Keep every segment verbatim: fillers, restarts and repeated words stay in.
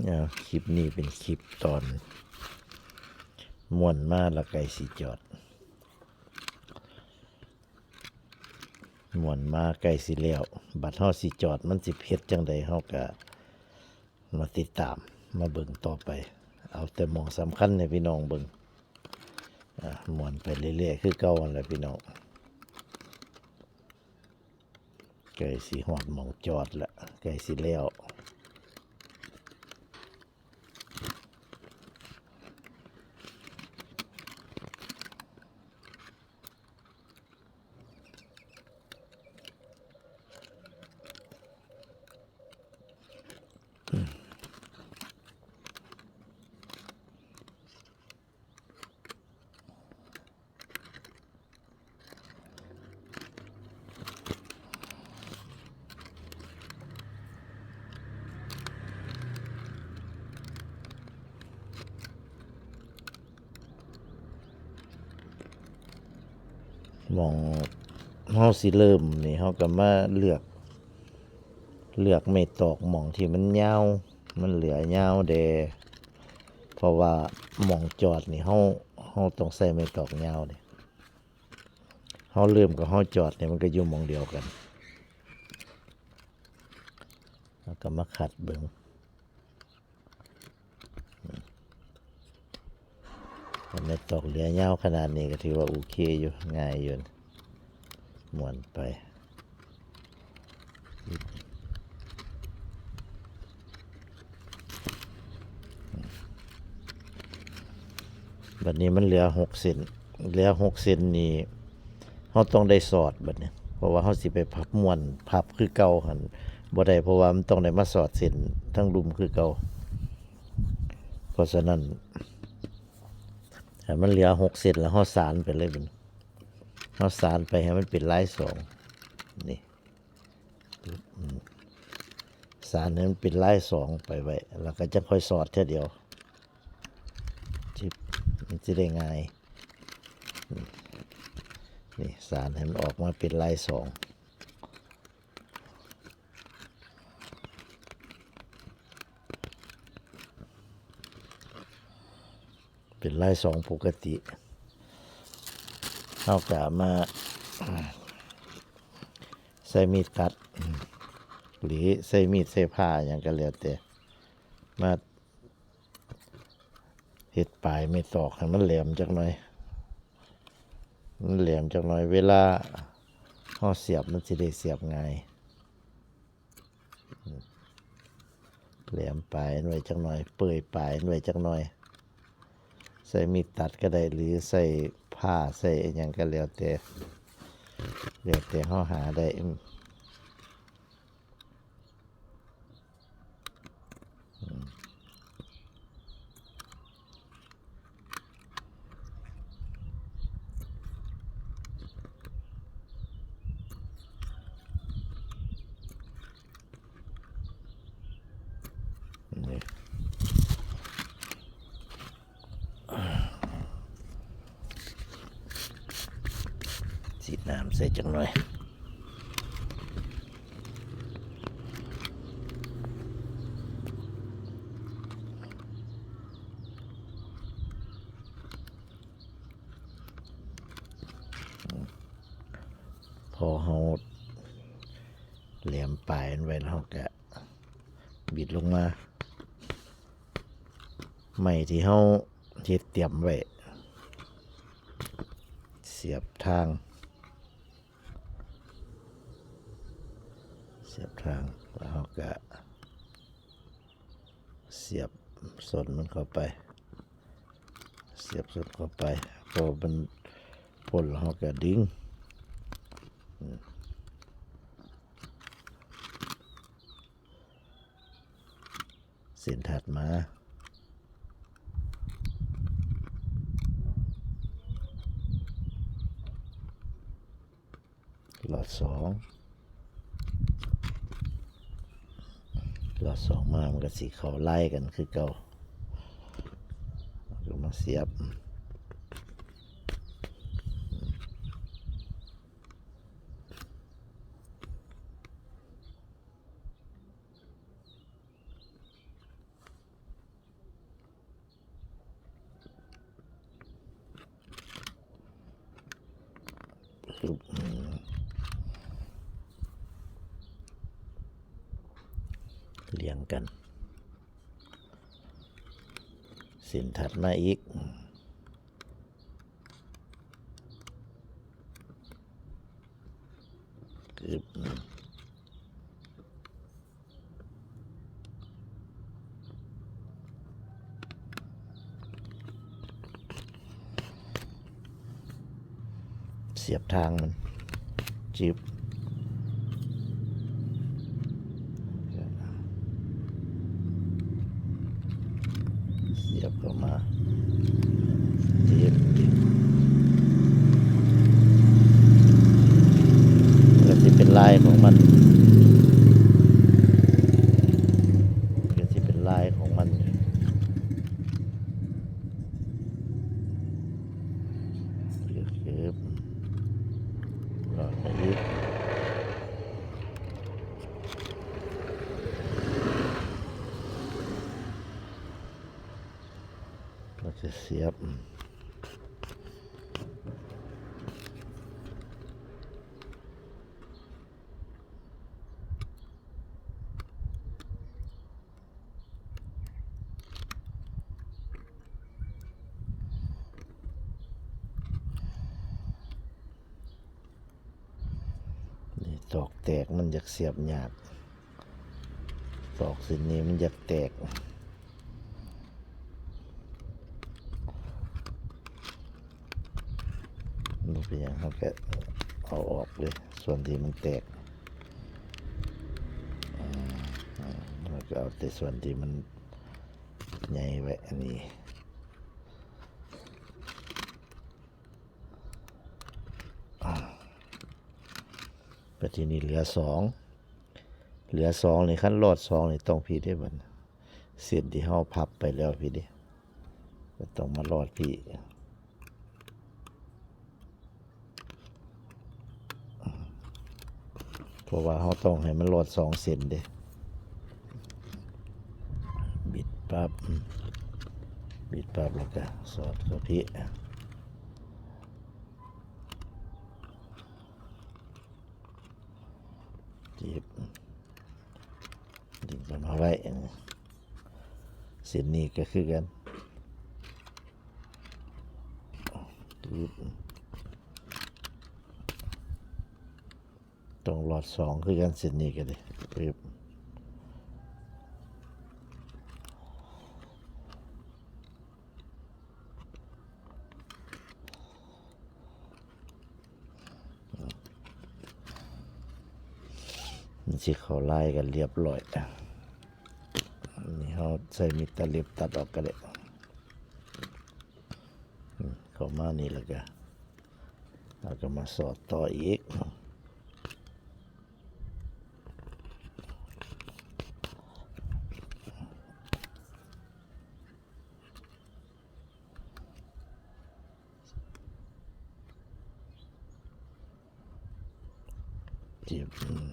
อ่า คลิปนี้เป็นคลิปตอนม้วนมาแล้วใกล้สิจอด ม้วนมาใกล้สิแล้ว บัดเฮาสิจอดมันสิเฮ็ดจั่งใด เฮาก็มาติดตาม มาเบิ่งต่อไป เอาแต่หม่องสำคัญให้พี่น้องเบิ่ง อ่า ม้วนไปเรื่อยๆ คือเก่าหั่นแหละพี่น้อง ใกล้สิฮอดหม่องจอดละ ใกล้สิแล้ว หม่องเฮาสิเริ่มนี่ เฮาก็มาเลือก เลือกไม้ตอกหม่องที่มันยาว มันเหลือยาวแด่ เพราะว่าหม่องจอดนี่ เฮา เฮาต้องใส่ไม้ตอกยาวเด้ เฮาเริ่มกับเฮาจอดนี่ มันก็อยู่หม่องเดียวกัน เฮาก็มาคัดเบิ่ง ไม้ตอกเหลือยาวขนาดนี้ก็ถือว่าโอเคอยู่ ง่ายอยู่ ม้วนไป บัดนี้มันเหลือหกเส้น เหลือหกเส้นนี่ เฮาต้องได้สอดบัดนี้ เพราะว่าเฮาสิไปพับม้วน พับคือเก่าหั่นบ่ได้ เพราะว่ามันต้องได้มาสอดเส้นทั้งลุ่มคือเก่า เพราะฉะนั้น ให้มันเหลือหกเส้นแล้วเฮาสานไปเลยบัดนี้ เฮาสานไปให้มันเป็นลายสอง นี่ อืม สานให้มันเป็นลายสองไปไว้ แล้วก็จั่งค่อยสอดเทื่อเดียว จิบ มันสิได้ง่าย นี่ นี่ สานให้มันออกมาเป็นลายสอง เป็นลายสองปกติ เฮาก็มา ใส่มีดตัด หรือใส่มีดใส่ผ้าหยังก็แล้วแต่ มาเฮ็ดปลายไม้ตอกให้มันแหลมจักหน่อย มันแหลมจักหน่อย เวลาเฮาเสียบมันสิได้เสียบง่าย แหลมปลายมันไว้จักหน่อย เปื่อยปลายมันไว้จักหน่อย ใส่มีดตัดก็ได้ หรือใส่ผ้า ใส่อิหยังก็แล้วแต่ แล้วแต่เฮาหาได้ อืม อืม นี่ ฉีดน้ำใส่จักหน่อย พอเฮาแหลมปลายมันไว้แล้ว เฮาก็บิดลงมา ไม้ที่เฮาเฮ็ดเตรียมไว้ เสียบทาง เสียบทาง แล้วเฮาก็เสียบส้นมันเข้าไป เสียบส้นเข้าไป พอมันพ่นแล้วเฮาก็ดึง อืม เส้นถัดมา หลอดสอง หลอดสองมามันก็สิเข้าลายกันคือเก่า ก็มาเสียบ เรียงกัน เส้นถัดมาอีก กึบ เสียบทางมัน จึบ เสียบเข้ามา จึบ ก็สิเป็นลายของมัน ก็สิเป็นลายของมัน จึบ หลอดไปอีก ก็จะเสียบ นี่ตอกแตกมันอยากเสียบยาก ตอกเส้นนี้มันอยากแตก มันเป็นอย่างนั้นก็เอาออกเลย ส่วนที่มันแตก อ่า อ่า แล้วก็เอาแต่ส่วนที่มันใหญ่ไว้ อันนี้ อ่า ไปที่นี่เหลือสอง เหลือสองนี่ คันรอดสองนี่ต้องพี้เด้บัดนี้ เส้นที่เฮาพับไปแล้วพี้เด้ ก็ต้องมารอดพี้ เพราะว่าเฮาต้องให้มันรอดสองเส้นเด้ บิดปั๊บ บิดปั๊บแล้วก็สอดเข้าพี้ จึบ ดึงกันมาไว้ เส้นนี้ก็คือกัน จึบ ต้องรอดสองคือกัน เส้นนี้ก็ได้ จึบ มันสิเข้าลายกันเรียบร้อย นี่เฮาใช้มีดตัดเล็บตัดออกก็ได้ อืม เข้ามานี่แล้วก็ เราก็มาสอดต่ออีก จึบ อืม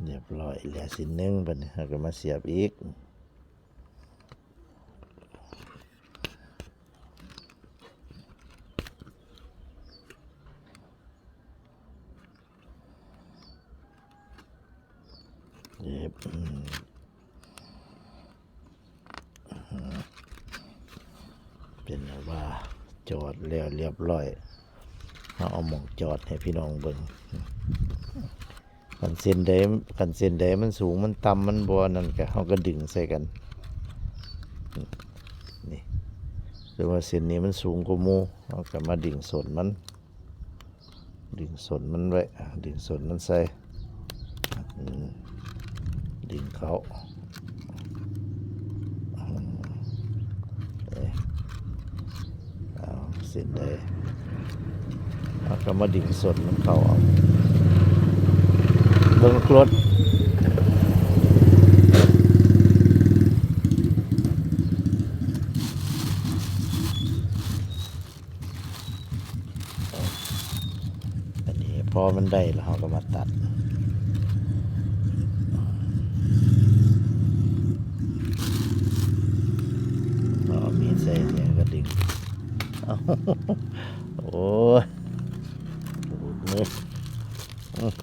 เรียบร้อย เหลือเส้นหนึ่ง บัดนี้เราก็มาเสียบอีก เย็บ อืม เป็นว่าจอดแล้วเรียบร้อย เราเอาหม่องจอดให้พี่น้องเบิ่ง คันเส้นใด คันเส้นใดมันสูงมันต่ำมันบ่นั่นก็ เราก็ดึงใส่กัน นี่ หรือว่าเส้นนี้มันสูงกว่าหมู่ เราก็มาดึงส้นมัน ดึงส้นมันไว้ ดึงส้นมันใส่ อืม ดึงเข้า อืม เอ้ย เอาเส้นใด เราก็มาดึงส้นมันเข้าเอา เบิ่งรถ อันนี้พอมันได้แล้วเราก็มาตัด เอามีดใส่เนี่ยก็ดึง เอ โอ้ย ปวดมือ อืม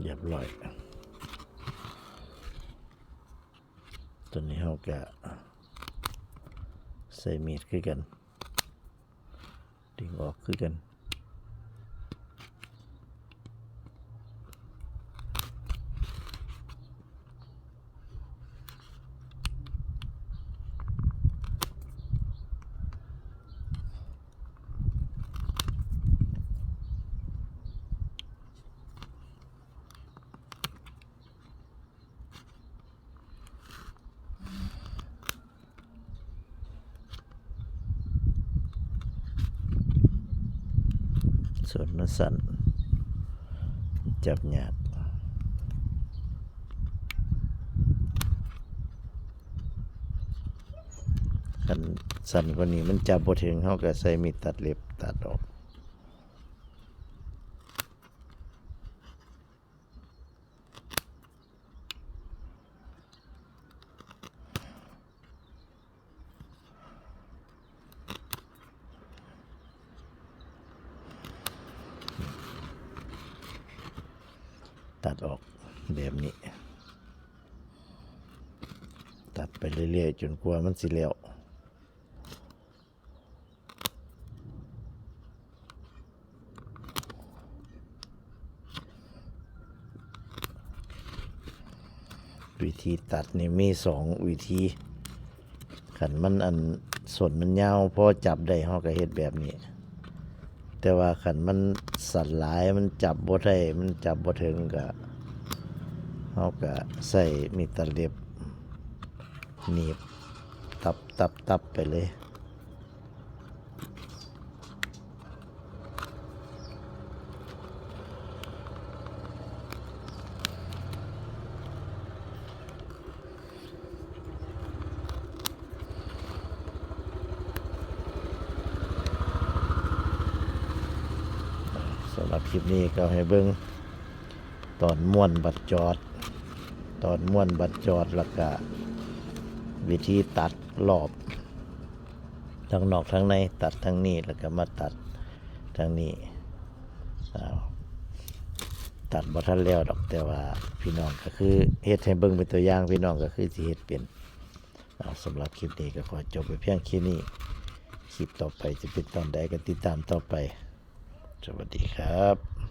เรียบร้อย ตัวนี้เฮาก็ใส่มีดคือกัน ดึงออกคือกัน ส่วนมันสั้น จับยาก คันสั้นกว่านี้มันจับบ่ถึง เฮาก็ใส่มีดตัดเล็บตัดออก ตัดออกแบบนี้ ตัดไปเรื่อยๆ จนกว่ามันสิแล้ว วิธีตัดนี่มีสองวิธี คันมันอันส้นมันยาวพอจับได้ เฮาก็เฮ็ดแบบนี้ แต่ว่าคันมันสั้นหลาย มันจับบ่ได้ มันจับบ่ถึง ก็ เฮาก็ใส่มีดตัดเล็บ หนีบ ตับ ตับ ตับไปเลย สำหรับคลิปนี้ก็ให้เบิ่งตอนม้วนบัดจอด ตอนม้วนบัดจอด แล้วก็วิธีตัดรอบ ทั้งนอกทั้งใน ตัดทั้งนี้ แล้วก็มาตัดทั้งนี้ อ้าว ตัดบ่ทันแล้วดอก แต่ว่าพี่น้องก็คือเฮ็ดให้เบิ่งเป็นตัวอย่าง พี่น้องก็คือสิเฮ็ดเป็น อ้าว สำหรับคลิปนี้ก็ขอจบไปเพียงแค่นี้ คลิปต่อไปจะเป็นตอนใดก็ติดตามต่อไป สวัสดีครับ